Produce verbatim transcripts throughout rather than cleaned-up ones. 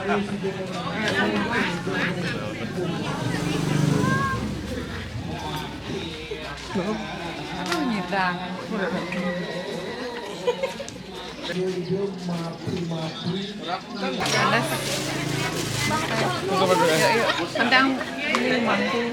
Aduh, nyidang. Panas. Yuk, yuk. Tendang ini mangkuk.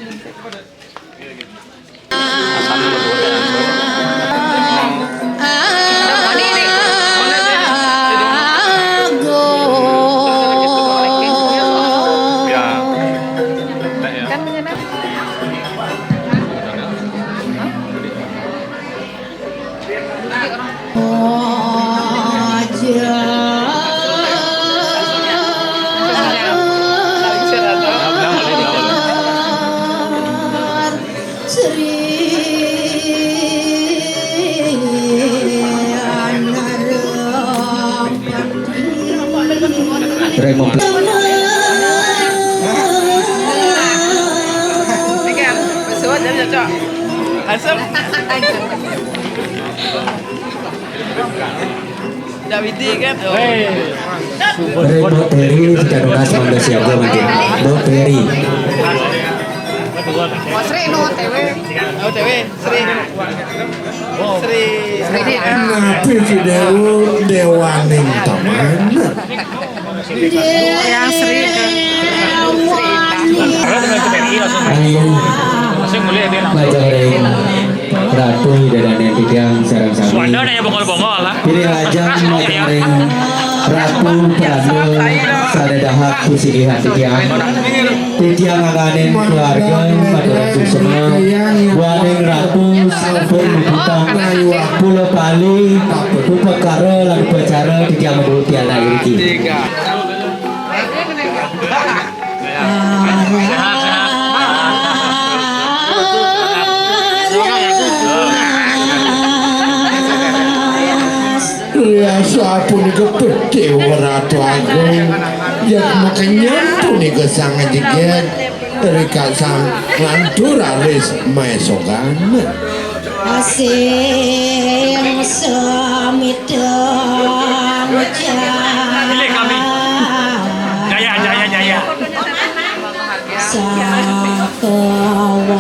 Remo. Ndak widi kan? Oh. Remo Teri, tiga belas, sembilan belas siaga mungkin. Bo Teri. Oh, Sri no, O T W. O T W, Sri. Sri. Sri. Napi si Dewa, dewaning teman. Yang Sri ke. Ayo, baca ring Ratu Ida dané titiang sareng sami. Pilih lajeng baca ring Ratu Pranda sané dahar pusigihan titiang. Titiang ngangganin keluarga matur suksma. Buaning Ratu sampun muputang pula pali upakara lan upacara titiang miwiti anak iriki. Ya, sapunika Dewa Ratu Agung. Yat makenyan punika sang jeget. Rika sang lantur alis maesogan. Asing semitang. Pilih kami. Jaya, jaya, jaya. Sakawan.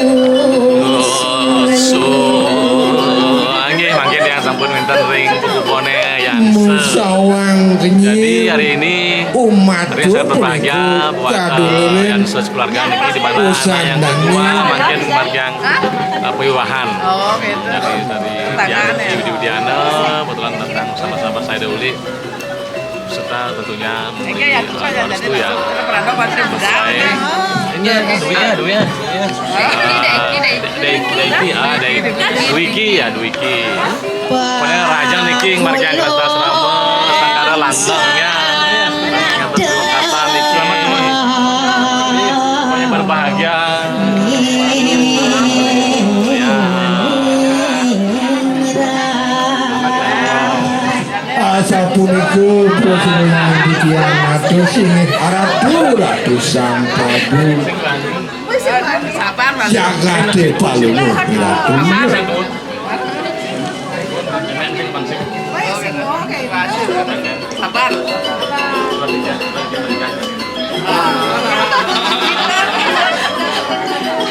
Nggih, mangkin yang sampun wénten ring pekuboné Yanse. Musawang. Jadi hari ini umat saya berbahagia buat, eh, Yanse sekeluarga niki, di mana anak yang kedua mangkin margiang, eh, pawiwahan. Oh, gitu. Jadi dari Diana, Widi Widiana, kebetulan datang sama-sama saya dahulu. Serta tentunya memberi, eh, restu ya. Ini duitnya, duitnya, duitnya. Dai-, Daiki, ah, Dai-, Dwiki ya, Dwiki. Pokoknya rajang niki margiang Kasta Srama, sangkara lanteng ya. Kasta niki. Pokoknya berbahagia. Ya. Asapunika prasida titiang matur inggih Ratu, Ratu Sang Prabu. Jagaté palungguh Ratu. Sabar.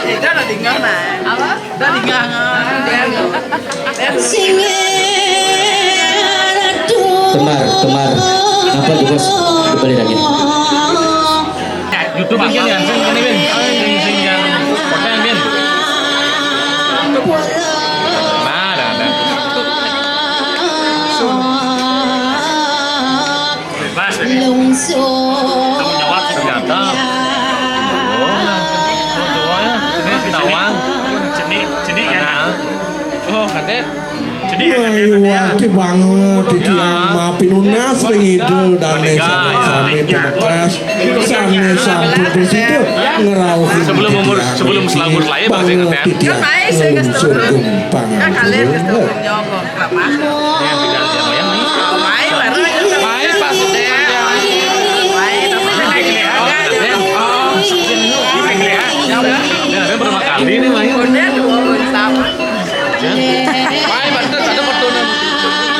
Itu udah tinggal, nah. Apa? Udah tinggal. Sing Ratu. Temar, temar. Apa tuh, Bos? Coba lihat lagi. YouTube aja ya, sing ini, Bin. Sing, sing yang kota, Bin. Nah, ada, ada. Bebas ini. Lungsur. Tanggung jawab senjata. Oh, oh, oh, ya. Ini tawang. Jenik, jenik ya. Mana? Oh, kadek. Jadi, ya, ya, ya. Miwah banget titiang mapinunas ring Ida dané sami-sami pamekas sané sampun prasida ngrauhin titiang. Sebelum umur, sebelum setelah umur lahir, pasti banget ingat ya. Titiang nglungsur gumpang. Kan kalian ke Surabaya. Yang tidak ada yang lain nih. Main bareng. Main pas deh. Main, tapi dia kayak gini, ya. Dia kayak gini, ya. Dia pertama kali nih main. Udah, dua, sama. Main, Pak, itu ada fotonya.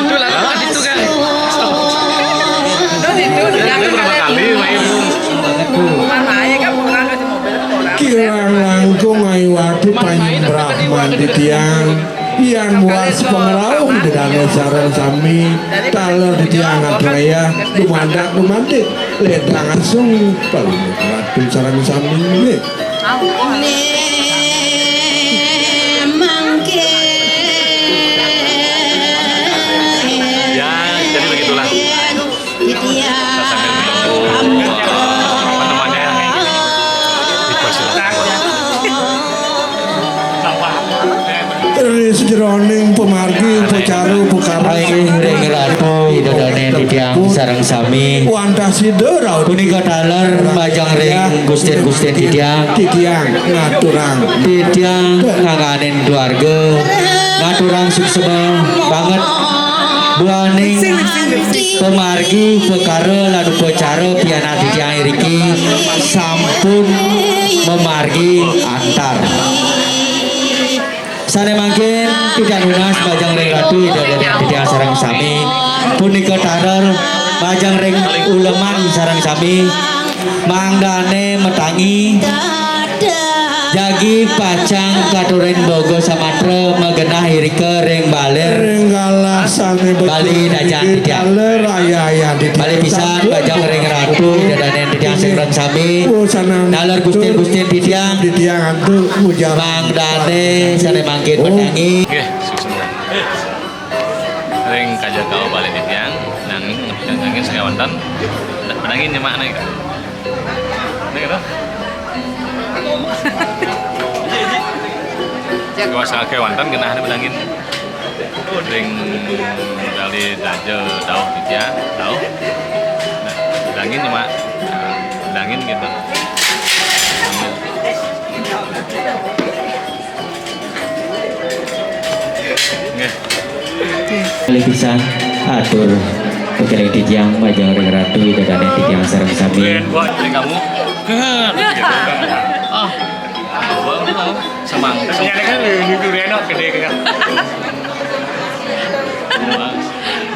Itu lah, kan itu kan. Terus itu, dia berapa kali main? Mandi tiang, yang muas pengerauh di dalam sarang sami, taler di tiang atraya, dumadak dumadik, ledang asung, paling ratu sarang sami. Ya, jadi begitulah. Kita sambil menunggu, apa namanya, dipersilakan. Ri sejeroning pemargi upacara pekara. Inggih, ring Ratu Ida Dané titiang sareng sami. Wantah sida raut. Punika taler majeng ring Gustin-gustin titiang. Titiang ngaturang. Titiang nganganin keluarga. Ngaturang suksema banget duaning pemargi pekara lan upacara pianak titiang iriki sampun mamargi antar. Sané mangkin titiang nunas majeng ring Ratu Ida Dané titiang sareng sami. Punika taler majeng ring uleman sareng sami. Mangdané matangi jagi pacang katurin boga samatra magenah irika ring balir. Ring galah sané Bali becik dajan titiang. Taler ayah-ayah titiang. Bali pisan majeng ring Ratu Ida Dané titiang sareng sami. Oh, sanan. Taler Gustin-gustin titiang. Titiang antuk mujar. Mangdané sané mangkin matangi. Nggih, suksma. Ring kaja kau balik titiang, nanging, nanging sing wonten, ndak menangin nyemak nih. Ini gitu. Kuasa kewantan genah ada bedangin. Ring kali daja dauh titiang, dauh. Nah, bedangin cuma, nah, bedangin gitu. Nggih. Kalih pisan atur pakiring titiang majeng ring Ratu Ida Dané titiang sareng sami. Buat dari kamu. Ah. Semang. Ternyata kan lu durian gedé kan.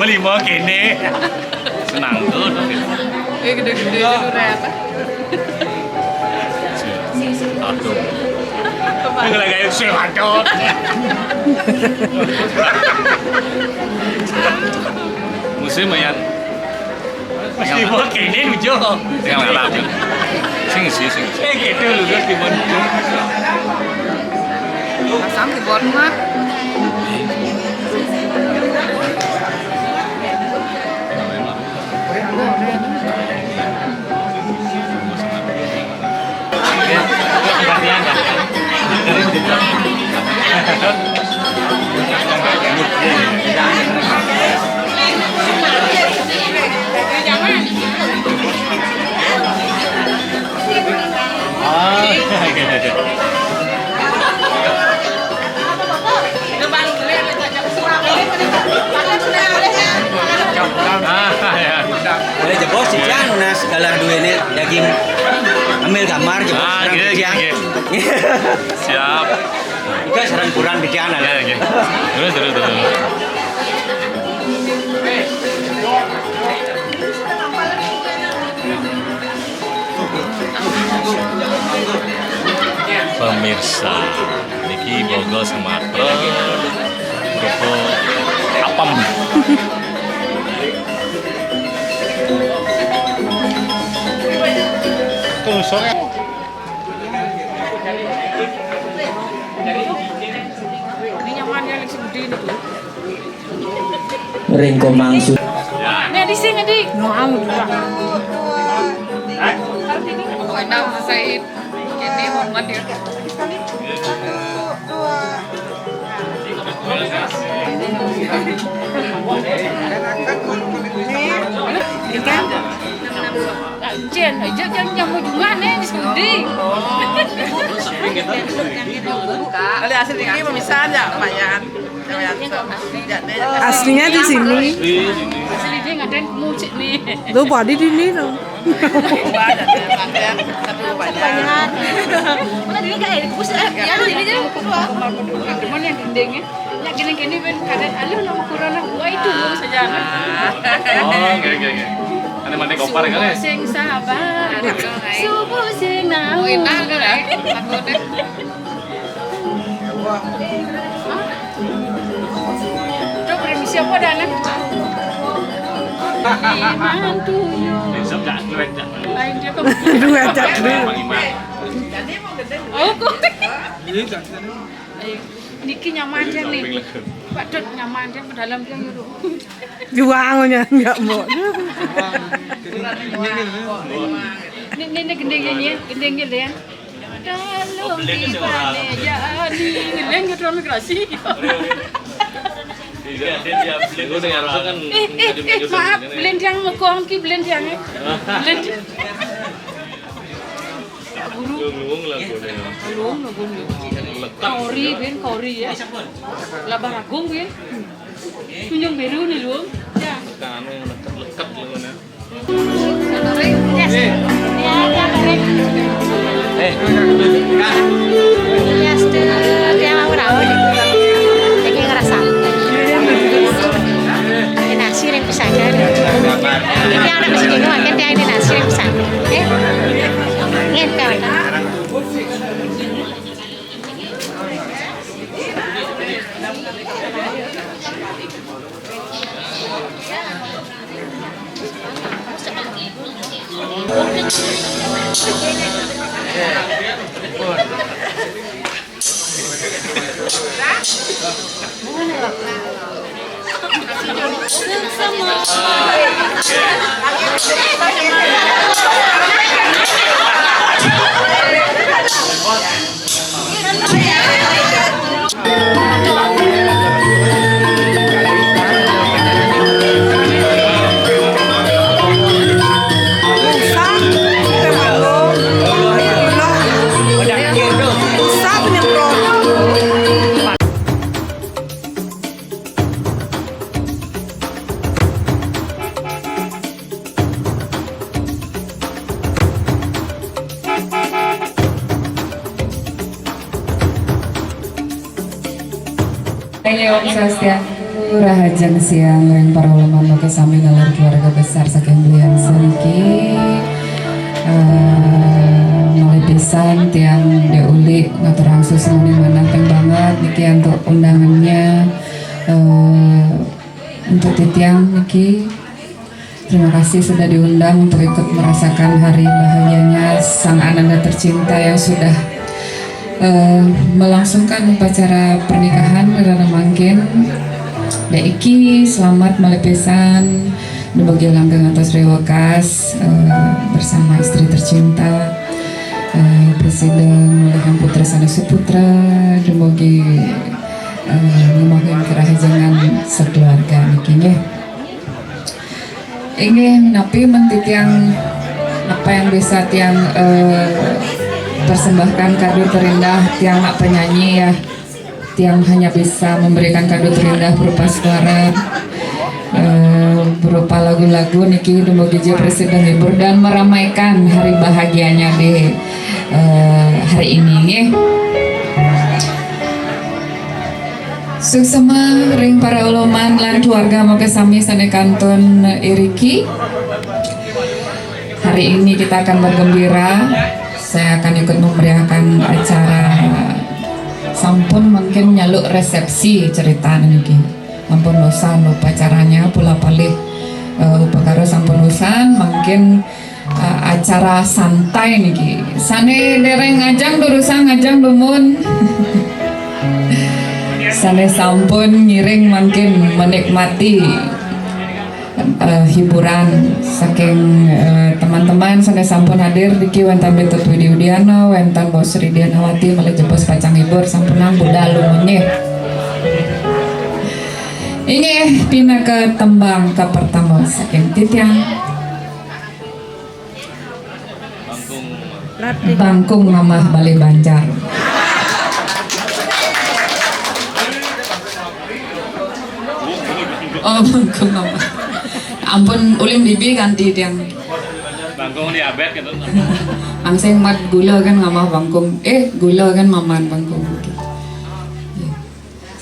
Beli mau kéné. Senang tuh. Eh, gedé-gedé durian. Aduh. Ini lagi ayo sih aduh. Musim lumayan. Mesti buat kéné nuju. Tinggal ngalap. Sing sih, sing. Eh, gitu loh, Gus, di Bandung. Masang di Borma. Ah, ya. Boleh jebos sih, Jan, nunas galah duwéné daging ambil gambar jebos. Ah, sareng iya, iya, titiang. Iya. Siap. Juga sareng kurang titiang, iya, iya. Terus, terus, terus. Pemirsa, niki boga sematra rupa apem. Tuh, sore. Ini nyamannya yang segede ini, Bu. Ring komang su- Nek di sini, Dik. Mau juga. Enak, Said. Ini hormat ya. Ikan. Jen, aja jangan jamu juga nih di sini. Kalau asli ini pemisahan ya, lumayan. Aslinya di sini. Asli dia ngadain musik nih. Lu body di sini loh. Banyak. Mana dulu kayak di pusat ya, ini dia. Cuman yang gendengnya, yang gini-gini ben kadang alih nama kurang, wah itu saja. Oh, oke, oke, oke. Ada mandi kompar kan ya? Sing sabar. Subuh sing nahu. Oh, enak kan ya? Takutnya. Coba permisi apa dah, Neng? Mantu yo. Lain dia tuh. Dua tak dulu. Oh, kok. Niki nyaman aja nih. Pak Dut nyaman aja ke dalam dia gitu. Juang nya enggak mau. Ini ini gendengnya nih, gendengnya Lian. Dalam di mana ya nih? Lian gitu migrasi. Eh, eh, eh, maaf, belendiang mekong ki belendiang. Belendiang. Guru. Luung lah guru. Luung lah guru. Kaori bin, kaori ya. Labar agung bin. Tunjung beru nih luung. Ya. Tangannya yang leket-leket luungnya. Yes. Ya, ya, ya. Eh. Yes, tuh. Dia mau rawon. Jadi ngerasa. Ini nasi yang bisa aja. Ini orang kesini doang kan dia ini nasi yang bisa. Eh. Ngen kawan. Ayo, Om Swastiastu, rahajeng siang ring para ulama, mangke sami nalar keluarga besar saking Blian saniki. Eh, malih pisan tiang Dek Uli ngaturang suksmaning manah ping banget niki antuk undangannya, eh, untuk titiang niki. Terima kasih sudah diundang untuk ikut merasakan hari bahagianya sang ananda tercinta yang sudah, eh, melangsungkan upacara pernikahan rena mangkin. Dek Iki, selamat malih pisan. Dumugi langgeng ngantos riwekas, eh, bersama istri tercinta. Eh, Presiden malih putra sané suputra, dumugi, eh, ngemahin kerahajengan sekeluarga niki nggih. Inggih, napi men titiang, apa yang bisa tiang, eh, persembahkan kado terindah, tiang nak penyanyi ya. Tiang hanya bisa memberikan kado terindah berupa suara, eh, berupa lagu-lagu niki dumugi presiden menghibur dan meramaikan hari bahagianya di, eh, hari ini nggih. Suksema ring para uleman lan keluarga mangke sami sané kantun iriki. Hari ini kita akan bergembira. Saya akan ikut memeriahkan acara. Sampun mangkin nyaluk resepsi cerita niki. Ampun bosan upacaranya pula palih, eh, upakara sampun bosan mangkin eh, acara santai niki. Sané dereng ngajeng durusang ngajeng dumun. Sané sampun ngiring mangkin menikmati, eh, hiburan saking, eh, teman-teman sané sampun hadir niki wénten Betut Widi Udiana, wénten Mbok Sri Dianawati malih jebos pacang hibur sampunang budal dumun nggih. Inggih pinaka tembang kapertama saking titiang. Bangkung Mamah Balé Banjar. Oh, Bangkung Mamah. Ampun, ulin bibi ganti tiang. Bangkung diabet gitu. Angsing mat gula kan ngamah bangkung. Eh, gula kan maman bangkung.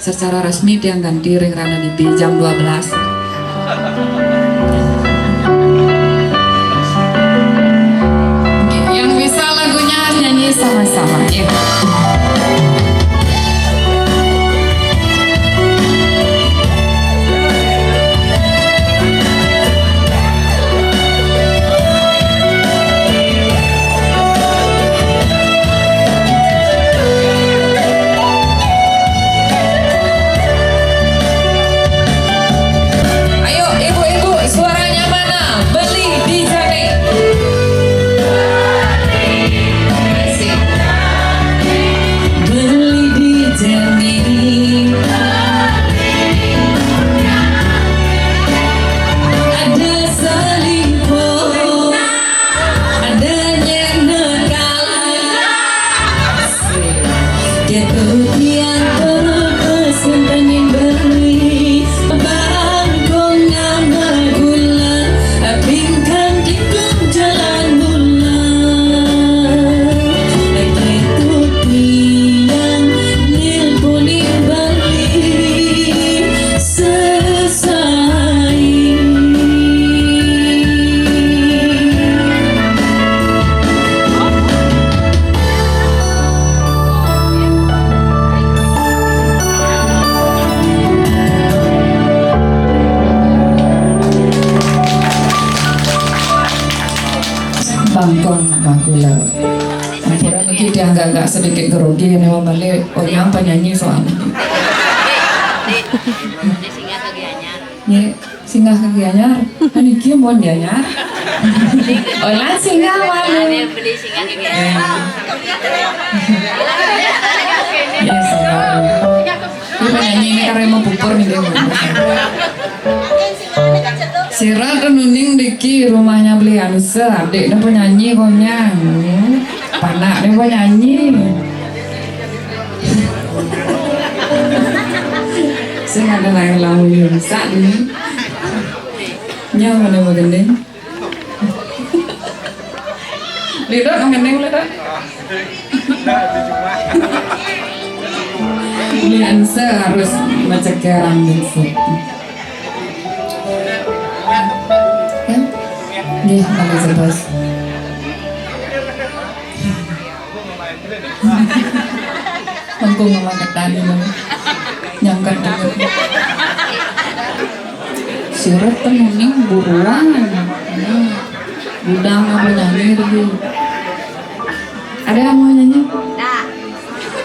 Secara resmi tiang ganti ring rana niti jam dua belas. Yang bisa lagunya nyanyi sama-sama, ya. Kong bagus lah. Ampura niki tiang agak sedikit grogi, ini mau balik. Oh, yang penyanyi soalnya. Nggih, singgah ke Gianyar. Kan iki mun Gianyar. Olah singgah walu. Beli singgah ke Gianyar. Iya, sabar. Ini penyanyi ini karena mau pupur nih dia. Sira tenuning diki rumahnya beli Anse, adik penyanyi konyang. Panak dia penyanyi. Sing ada lain lawan Yunsa ini. Nyawa mana mau gending? Lidok mau gending, lidok. Ini Anse harus macam kerang gitu. Kan? Nggih, kalau jelas. Kampung mama ketan ini. Nyangkut dulu. Sirep kan kuning buruan. Gudang apa nyanyi lagi? Ada yang mau nyanyi?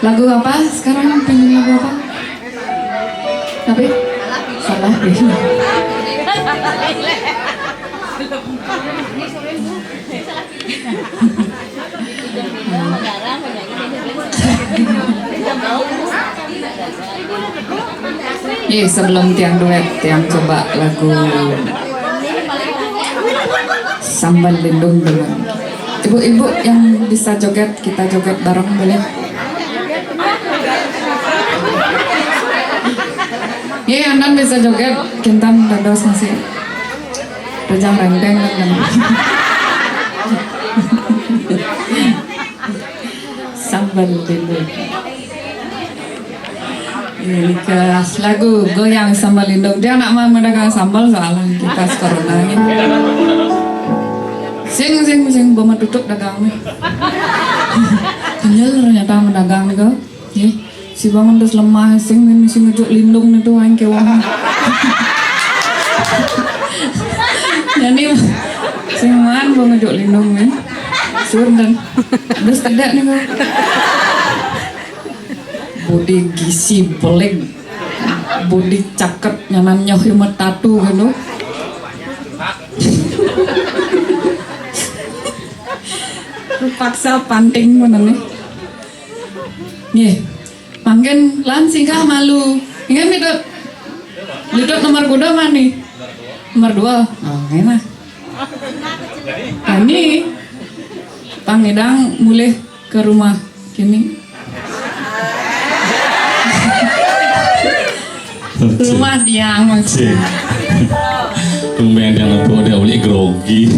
Lagu apa sekarang? Pengen lagu apa? Tapi salah deh. Ye, sebelum tiang duet, tiang coba lagu Sambal Lindung dulu. Ibu-ibu yang bisa joget, kita joget bareng boleh? Ye, yang nan bisa joget, kintan dados masih. Rejang rengkeng kan. Sambal Lindung. Ini ke lagu goyang Sambal Lindung. Dia nak mau mendagang sambal soalnya kita corona ini. Sing sing sing boma tutup dagang nih. Kenyal ternyata mendagang ke. Ih, si bangun terus lemah, sing min sing ngejuk lindung nih tuh aing kewang. Jadi sing man mau ngejuk lindung nih. Sur dan terus tidak nih kok. Budi gisi beling. Budi caket nyanan nyoh imet tatu gitu. Terpaksa panting mana nih. Nggih. Mangkin lan singgah malu. Ingat mitut. Mitut nomor kuda mani? Nomor dua. Oh, enak. Ani pangidang mulih ke rumah kini. Rumah tiang maksudnya. Tumben dia ngepok dia uli grogi.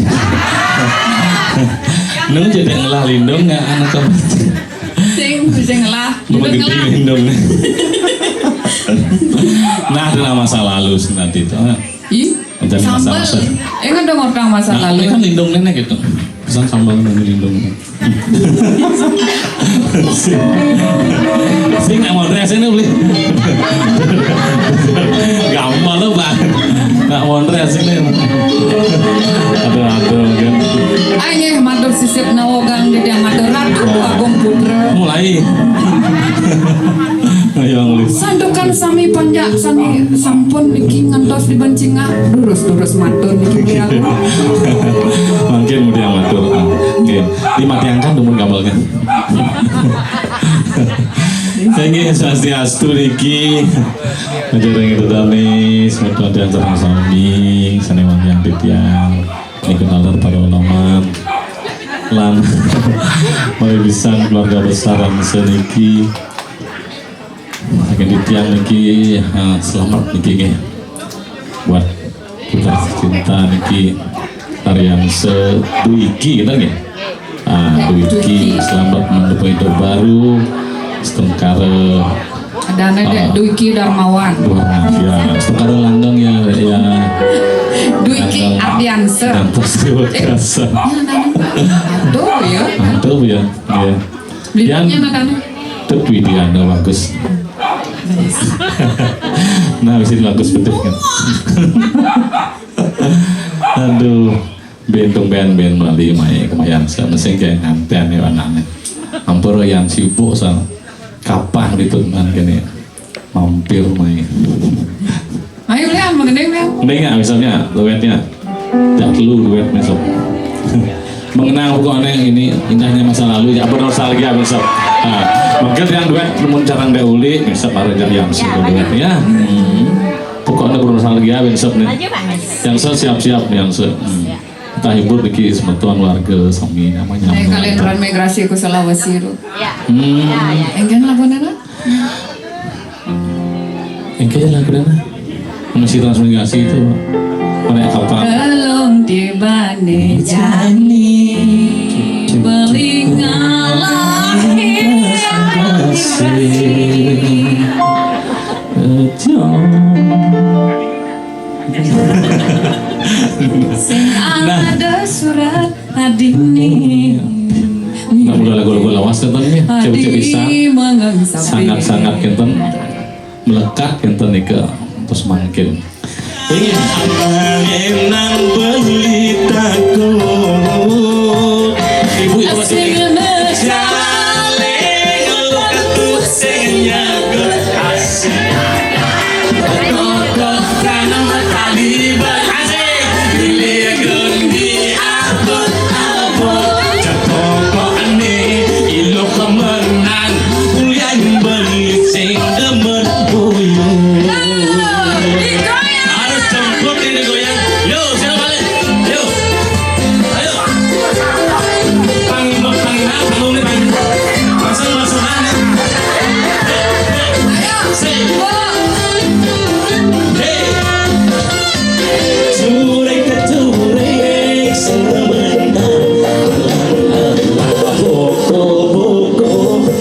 Nung jadi ngelah lindung nggak anak kamu? Sing sing ngelah. Bukan gede lindung. Nah, ada masa lalu nanti itu. Ih, sambal. Enggak dong orang masa lalu. Ini kan lindung nenek gitu. Pesan sambal nunggu lindung. Sing nggak mau dress ini beli. Gampang lo bang. Nggak mau dress ini. Aduh aduh kan. Ayo matur sisip nawogang di dia matur ratu agung putra. Mulai. Ayo mulai. Santukan sami panjak sami sampun niki ngantos dibencingah durus-durus matur niki beliau. Mungkin mudah matur. Oke, dimatiangkan dulu gambarnya. Inggih swastiastu niki. Ajaring itu tadi semeton yang sama-sami sanewan yang titiang niku nalar para ulama lan mari bisa keluarga besar yang seniki. Saking titiang niki, eh, selamat niki nggih. Buat putra cinta niki tarian seduiki kita nggih. Ah, duiki selamat mendupai hidup baru. Setengkara ada anak dek duiki Darmawan. Wah, ya, setengkara langgeng ya ya. Duiki Ardianse. Ardianse. Aduh ya. Aduh ya. Ya. Belinya anak-anak. Tapi dia ada bagus. Nah, bisa bagus betul kan. Aduh. Bin tumben bin meli mai kemayan sa, mesti ke nganten ya anaknya. Ampun yang sibuk sa, kapah ditutnan kene. Mampir mai. Ayo, Lian, mengenai, Lian. Ini nggak misalnya, duetnya. Tidak perlu duet, misal. Mengenang pokoknya ini indahnya masa lalu, ya, bernostalgia, misal. Nah, mungkin yang duet, mun carang dahulu, misal, baru yang yang satu duet, ya. Hmm. Pokoknya bernostalgia, misal, nih. Yang se siap-siap, yang se. Hmm. Kita hibur dikit, semeton warga, sami, namanya. Saya kalian transmigrasi ke Sulawesi, itu. Hmm. Enggak lah, beneran. Engke lagu dana. Mesti transmigrasi itu. Mana kapal? Belum tiba nih jani. Belingalah. Sing ada surat adini. Nah, udah lagu-lagu lawas, teman, ya. Coba-coba bisa. Sangat-sangat, kenten. Melekat kenten nika terus mangkin. Apa enang beritaku? Ibu itu masih Harus jemput ini goyang. Yo, siapa balik? Yo. Ayo. Pang, pang, pang, pang, pang, pasang, pasang, mana? Ayo. Sing. Hey. Curek, curek, sebentar. Boko, boko,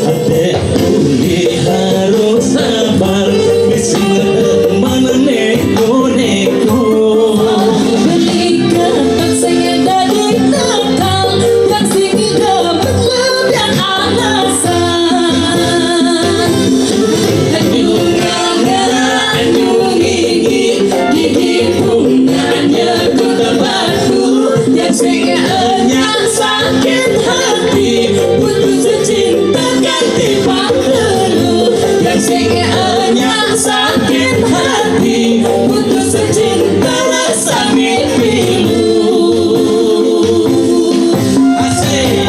ate uli harus sabar. Bisi mana neko, neko. Beli kertas saya dari Natal, yang sini dapat lebih alasan. Aduh, nganga, aduh, gigi, gigi, bunganya kota Batu. Yang sing enyah sakit hati, putus cinta ganti pangkelu. Yang sing enyah sakit hati, putus cinta rasa mipilu. Asik.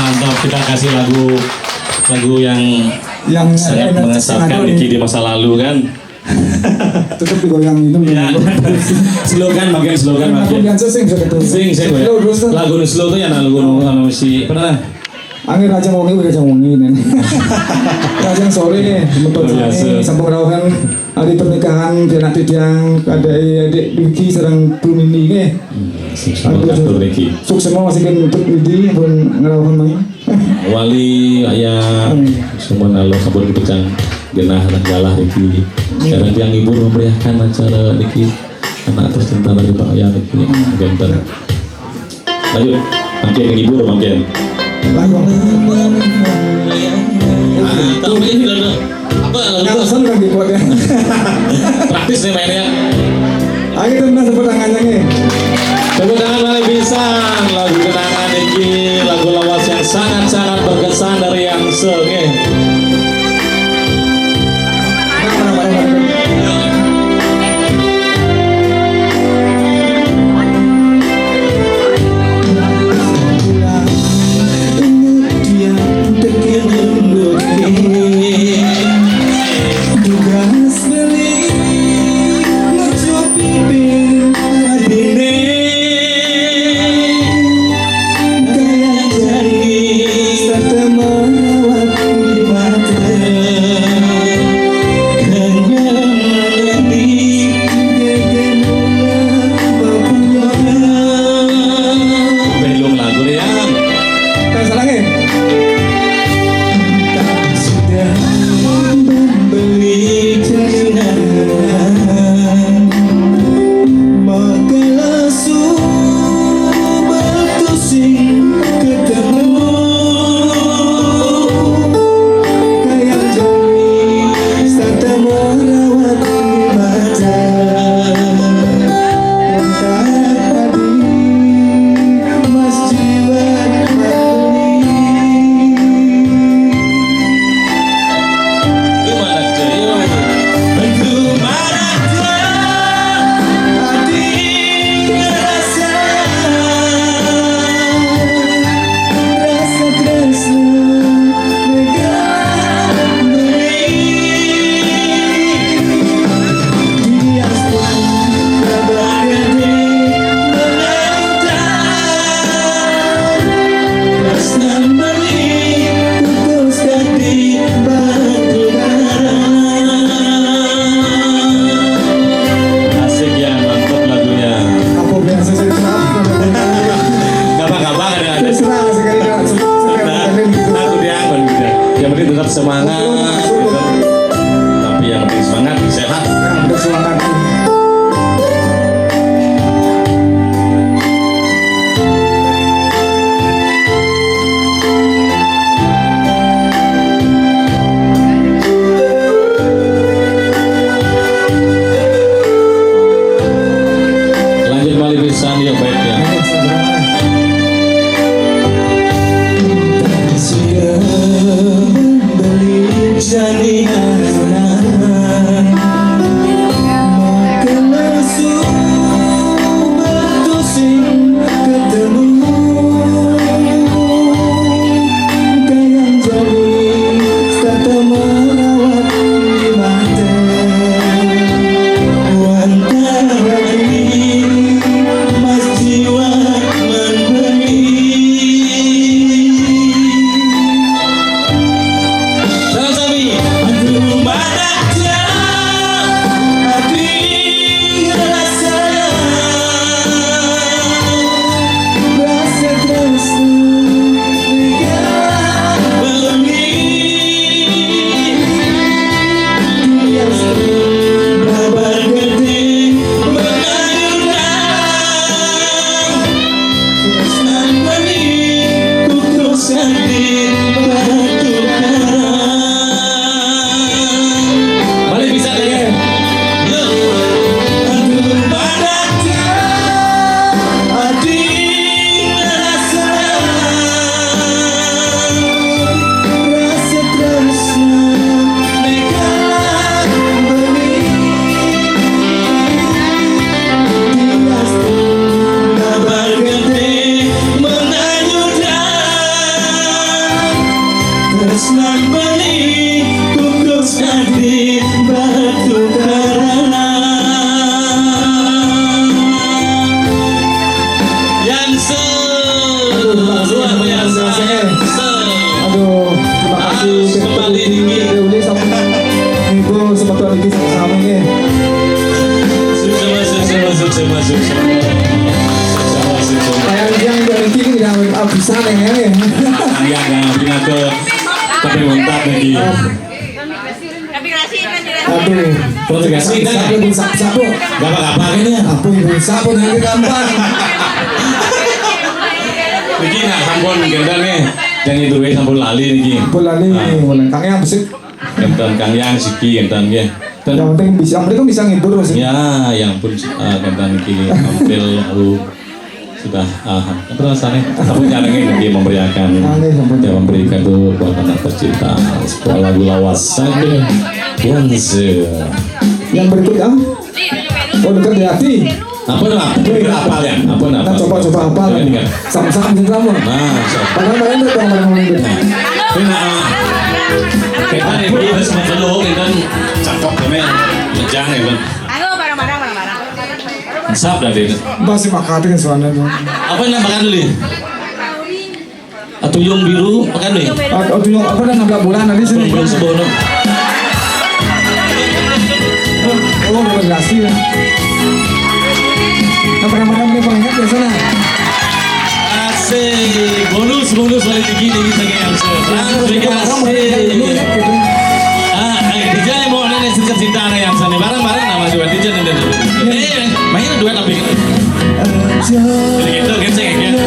Mantap, kita kasih lagu, lagu yang yang sangat mengesankan di masa lalu, kan. Tetap digoyang itu. Ya. Slogan, makin slogan, makin. Aku yang sing, sing, sing. Lagu slow tuh ya, lagu anu si, pernah. Angin Rajang Wengi, Rajang Wengi ini. Rajang sore, betul. Luar biasa. Sambung rauhan hari pernikahan, anak titiang, ada adik Dwiki, sedang Brunini, nggih. Sukses, sukses, Dwiki. Sukses mau masih untuk Widi, pun ngerauhan lagi. Wali, ayah, semua nalo sampun kepecang genah dan galah niki. Kadang tiang ibu memeriahkan acara niki. Anak tercinta dari Pak Ayah niki. Genter. Lanjut, makin menghibur, makin. Lagu. Ah, tapi ini udah, udah. Apa, lagu apa? Nelson kan dibuat ya. Praktis nih mainnya. Ayo, kita minta tepuk tangannya nih. Tepuk tangan paling pisan, lagu kenangan niki, lagu lawas yang sangat-sangat berkesan dari Angse, nggih. Masuk semua. Masuk semua. Kayak yang dari kiri udah bisa nih ya. Yang yang pindah ke tapi mantap nih. Aduh, terus kasih dah. Sapu, sapu, sapu. Gak apa-apa ini. Apa yang sapu nanti gampang. Niki nah sampun gendang nih. Yang itu wis sampun lali niki. Sampun lali. Nah. Kang yang besik. Gendang Kang yang siki gendang nggih. Dan yang penting bisa, yang penting bisa ngibur, Mas. Ya, yang pun uh, gendang niki tampil lalu sudah uh, apa rasanya? Tapi nyaringin niki memberiakan. Nggih, sampun. Ya, memberikan itu buat anak tercinta. Sebuah lagu lawas saja. Bonse. Yang berikut, ah? Oh, dekat di hati. Apa nama? Apa apa ya? Apa nama? Nah, coba-coba apa? Iya, iya. Sama-sama sing sama. Nah, so. Padahal main tuh, bareng-bareng main tuh. Nah, ini, ah, kita ini harus mengeluh, kita cakep ini. Jangan ya, Bang. Ayo, bareng-bareng, bareng-bareng. Sap dah, Dek. Masih makatin suaranya. Apa yang nambahkan dulu? Atau yang biru, makan nih? Atau yang apa dah, nambah bulan tadi sini? Belum, belum sebono. Oh, udah berhasil. Apa nama namanya, pengingat biasa lah. Asik. Bonus, bonus balik lagi dari Saga yang se-, ah, terima kasih. Ah, eh, D J mau nanya cerita-cerita yang sana. Bareng-bareng nama juga D J dan, dan. Eh, main duet tapi. Gitu, gitu, gitu.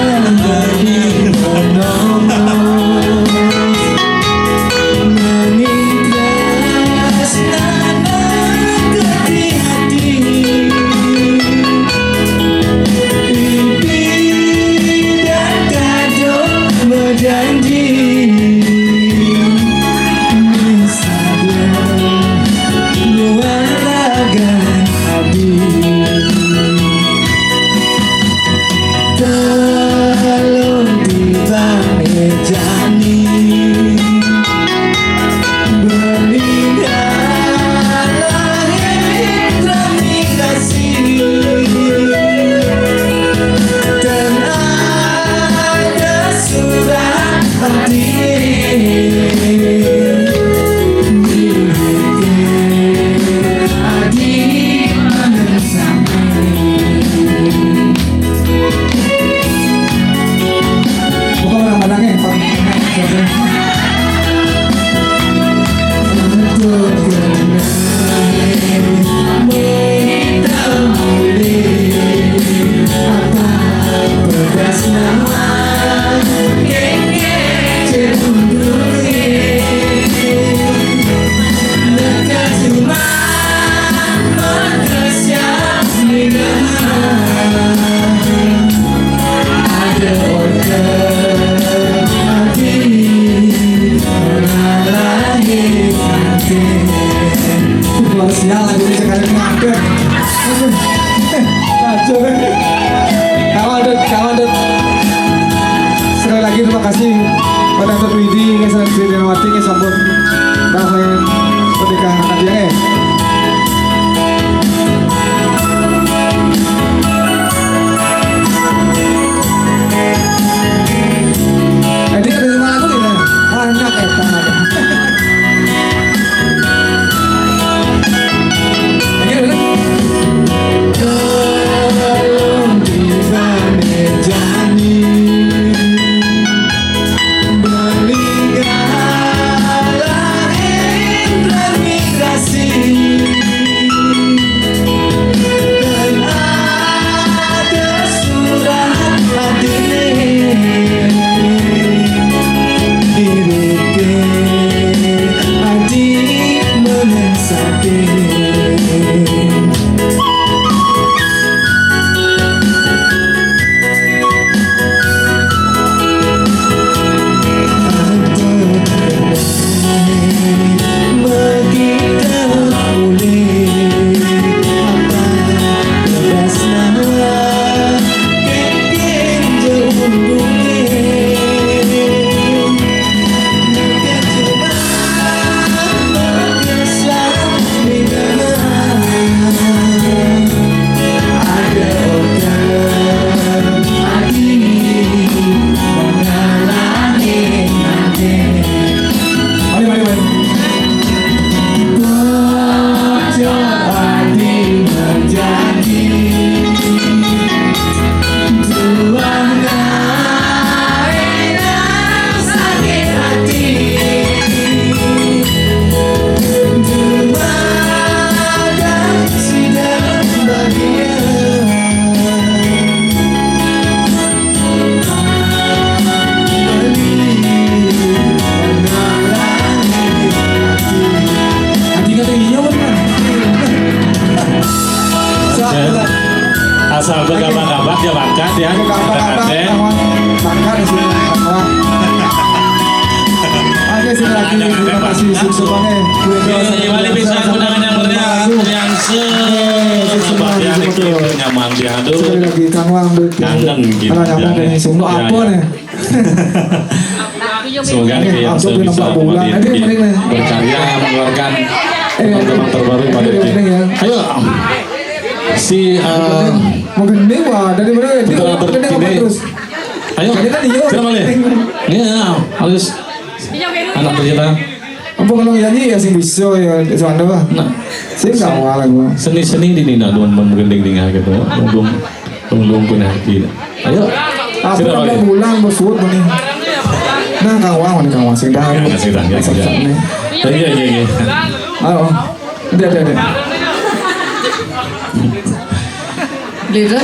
Asal bergabak-gabak ya, bangkat ya. Kita kata. Bangkat di sini, bangkat. Oke, sekali lagi terima kasih, sukses banget. Oke, balik bisa undangan yang meriah, yang se-, nyaman dia, aduh. Sekali lagi, Kang Wang, kangen gitu. Kangen gitu. Nyambung ya. Dari Sumno apa nih? Semoga nih yang bisa berkarya mengeluarkan teman-teman terbaru pada ini. Ayo, si, eh, mau gending, wah, dari mana? Putra terkini. Ayo, sini balik. Iya, harus anak tercinta. Apa kalau nyanyi ya sing bisa ya, Suwanda, Pak? Nah, sing gak awal gua. Seni-seni di Nina dong, menggending dingah gitu. Dong, dong, dong punya hati. Ayo. Apa namanya bulan, bos, buat nih. Nah, Kang Wang, nih, Kang Wang, sing dah. Ya, sing dah, ya, sing dah. Iya, iya, iya. Ayo. Ada, ada, ada.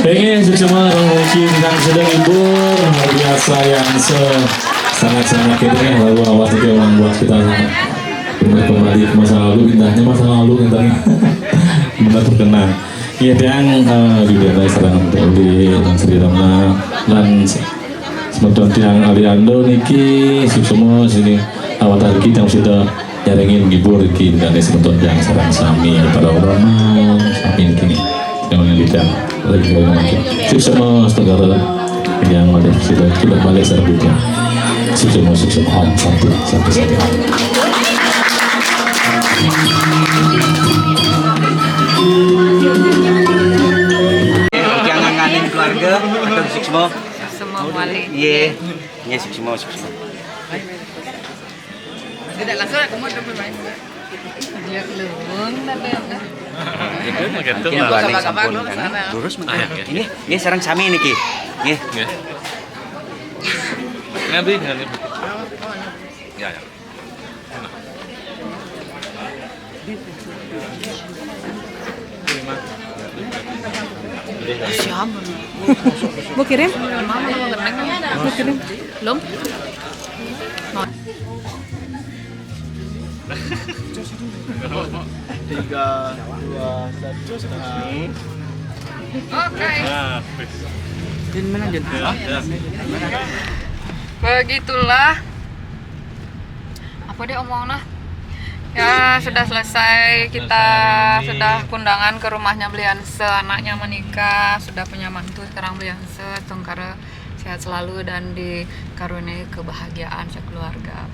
Pengen semua orang mungkin yang sedang libur, luar biasa yang se-, sangat-sangat kita nih, lalu awas itu yang buat kita benar kembali ke masa lalu, indahnya masa lalu kita nih. Benar terkenang. Iya, yang, eh, di daerah sareng di dan Sri Rama dan semeton tiang Aliando niki, suksma sini awak kita yang sudah nyarengin ngibur iki, dan semeton tiang sareng sami para ulama sami niki. Yang menyanyikan lagi lagi. Suksma segala yang ada sudah tidak balik sareng kita. Suksma, suksma, Om, satu, satu, satu. Jangan nganin keluarga atau suksma. Semua wali. Iya. Iya, suksma, suksma. Tidak langsung aku mau coba main. Dia keluar, tapi apa? Itu mah gitu. Mungkin lah. Balik sampun, kan? Lurus mungkin. Ah, ya, ya. Ini, ini sareng sami niki. Nggih. Nggih. Ngabdi, ngabdi. Ya, ya. Siapa? Mau kirim? Mau kirim? Belum? Tiga, dua, satu, setengah. Oke. Nah, fix. Din, mana, Din? Ya, ya. Begitulah. Apa dia omong nah? Ya, sudah selesai. Kita sudah kundangan ke rumahnya Belianse, anaknya menikah, sudah punya mantu sekarang Belianse. Tungkara sehat selalu dan dikaruniai kebahagiaan sekeluarga.